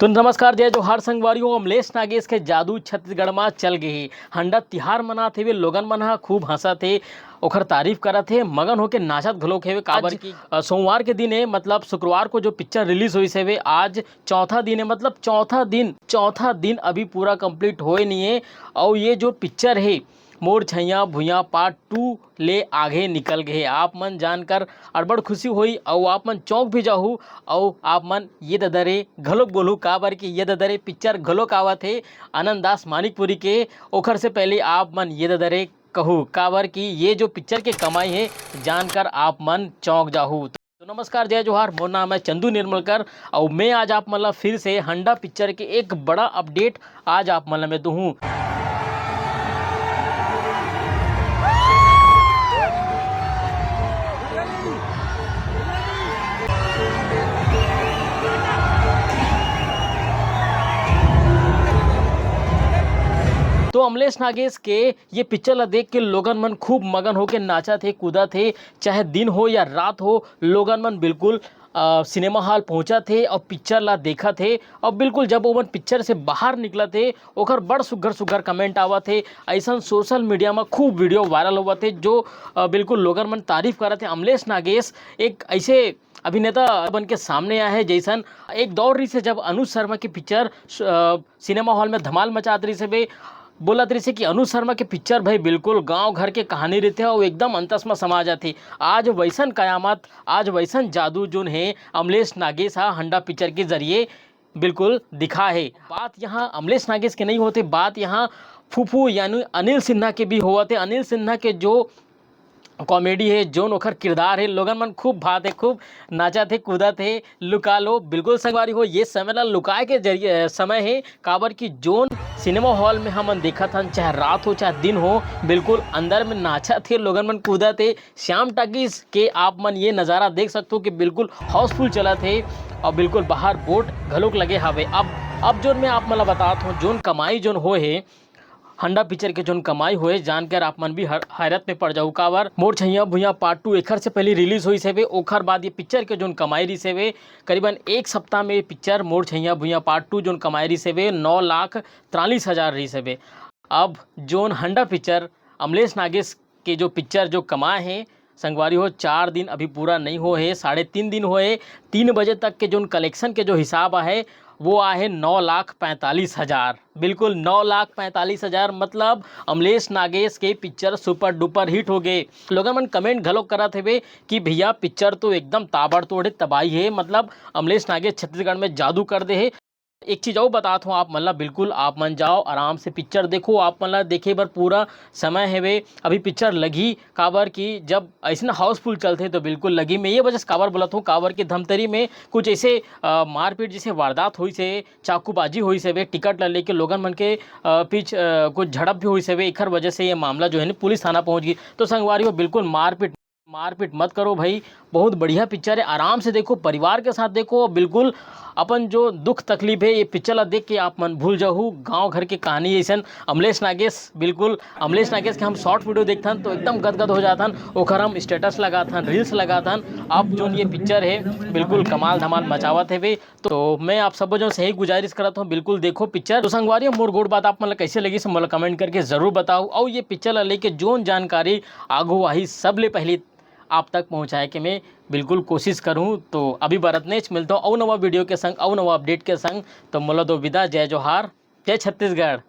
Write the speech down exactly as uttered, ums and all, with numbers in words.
तो नमस्कार, जय जोहार संगवारी हो। अमलेश नागेश के जादू छत्तीसगढ़ मा चल गे हे। हंडा तिहार मनात हेवे, लोगन मन ह खूब हंसत हे, ओखर तारीफ करत हे, मगन होके नाचत घलोक हेवे। काबर आज, कि, अ, सोमवार के दिन हे, मतलब शुक्रवार को जो पिक्चर रिलीज होइस हेवे, आज चौथा दिन हे, मतलब चौथा दिन, चौथा दिन अभी पूरा कंप्लीट होए नहीं हे। अउ ये जो पिक्चर हे मोर छैया भुइया पार्ट टू ले आगे निकल गे हे। आप मन जानकर अड़बड़ खुशी होई अउ आप मन चौंक भी जाहू अउ आप मन ये ददा रे घलोक बोलहू, काबर कि ये ददा रे पिक्चर घलोक आवत हे आनंद दास मानिकपुरी के। ओखर से पहले आप मन ये ददा रे कहू, काबर कि ये जो पिक्चर के कमाई हे जानकर आप मन चौंक जाहू। तो नमस्कार, जय जोहार, मोर नाम है चंदू निर्मलकर अउ मैं आज आप मन ला फिर से हंडा पिक्चर के एक बड़ा अपडेट आज आप मन ला मैं दूहूँ। तो अमलेश नागेश के ये पिक्चर ला देख के लोगन मन खूब मगन होके नाचत हे, कूदत हे, चाहे दिन हो या रात हो, लोगन मन बिल्कुल, अ, सिनेमा हॉल पहुंचत हे अउ पिक्चर ला देखत हे। अउ बिल्कुल जब ओमन पिक्चर से बाहर निकलत हे, ओकर बड़ सुग्घर सुग्घर कमेंट आवत हे। अइसन सोशल मीडिया म खूब वीडियो वायरल होवत हे, जो, अ, बिल्कुल लोगन मन तारीफ करत हे। अमलेश नागेश एक ऐसे अभिनेता बन के सामने आए हे, जैसन एक दौर रहिस हे जब अनुज शर्मा के पिक्चर, अ, सिनेमा हॉल में धमाल मचात रहिस हे, बोलत रहिस हे कि अनुज शर्मा के पिक्चर भाई बिल्कुल गांव घर के कहानी रहिथे अउ एकदम अंतस म समा जाथे। आज वैसन कयामत, आज वैसन जादू जोन हे अमलेश नागेश हा हंडा पिक्चर के जरिए बिल्कुल दिखा हे। बात यहाँ अमलेश नागेश के नहीं होते, बात यहाँ फूफू यानी अनिल सिन्हा के भी होवत हे। अनिल सिन्हा के जो कॉमेडी हे, जोन ओखर किरदार हे, लोगन मन खूब भात हे, खूब नाचत हे, कूदत हे। लुका लो, बिल्कुल संगवारी हो, ये समय ला लुकाए के जरिए, समय हे, काबर कि जोन सिनेमा हॉल में हमन देखत हन, चाहे रात हो चाहे दिन हो, बिल्कुल अंदर में नाचत हे, लोगन मन कूदत हे। श्याम टाकीज के आप मन ये नज़ारा देख सकथो कि बिल्कुल हाउसफुल चलत हे अउ बिल्कुल बाहर बोर्ड घलोक लगे हावे। अब, अब जोन मैं आप मन ला बतात हूँ, जोन कमाई जोन होए हे, हंडा पिक्चर के जोन कमाई होए, जानकर आप मन भी हर-, हैरत में पड़ जाहू। काबर मोर छैया भुइया पार्ट टू एखर से पहले रिलीज होइस हेवे, ओखर बाद ये पिक्चर के जोन कमाई रिहिस हेवे, करीबन एक सप्ताह में ये पिक्चर मोर छैया भुइया पार्ट टू जोन कमाई रिहिस हेवे, नौ लाख तिरालीस हजार रिहिस हेवे। अब जोन हंडा पिक्चर अमलेश नागेश के जो पिक्चर जो कमाए हे, संगवारी हो, चार दिन अभी पूरा नहीं होए हे, साढ़े तीन दिन होए हे, तीन बजे तक के जोन कलेक्शन के जो हिसाब आहे, वो आहे नौ लाख पैंतालीस हजार। बिल्कुल नौ लाख पैंतालीस हजार, मतलब अमलेश नागेश के पिक्चर सुपर डुपर हिट हो गे। लोगन मन कमेंट घलोक करत हेवे कि भैया पिक्चर तो एकदम ताबड़तोड़ हे, तबाही हे, मतलब अमलेश नागेश छत्तीसगढ़ में जादू कर दे हे। एक चीज अउ बतात हूँ आप मन ला, बिल्कुल आप मन जाओ, आराम से पिक्चर देखो, आप मन ला देखे बर पूरा समय हेवे। अभी पिक्चर लगही, काबर कि जब अइसन हाउसफुल चलथे तो बिल्कुल लगही। मैं ये वजह से काबर बोलत हूँ, काबर कि धमतरी में कुछ ऐसे, अ, मारपीट जैसे वारदात होइस हे, चाकूबाजी होइस हेवे, टिकट ला लेके लोगन मन के, अ, बीच, अ, कुछ झड़प भी होइस हेवे, एखर वजह से ये मामला जो है ना पुलिस थाना पहुँच गे। तो संगवारी हो, बिल्कुल मारपीट मारपीट मत करो भाई, बहुत बढ़िया पिक्चर है, आराम से देखो, परिवार के साथ देखो, बिल्कुल अपन जो दुख तकलीफ है ये पिक्चर ला देख के आप मन भूल जाहू। गांव घर के कहानी अइसन। अमलेश नागेश, बिल्कुल अमलेश नागेश के हम शॉर्ट वीडियो देखथन तो एकदम गदगद हो जाथन, ओखर हम स्टेटस लगाथन, रील्स लगाथन। अब जोन ये पिक्चर है बिल्कुल कमाल धमाल मचावत हेवे। तो मैं आप सबो जन से यही गुजारिश करत हूँ, बिल्कुल देखो पिक्चर। तो संगवारी, मोर गोठ बात आप मन ला कैसे लगिस, मोला कमेंट करके जरूर बताओ। अउ ये पिक्चर ला लेके जोन जानकारी आगू आही, सबले पहले आप तक पहुँचाए के मैं बिल्कुल कोशिश करूँ। तो अभी बर अतनेच, मिलता हूँ अउ नवा वीडियो के संग, अउ नवा अपडेट के संग। तो मोला दो विदा, जय जोहार, जय छत्तीसगढ़।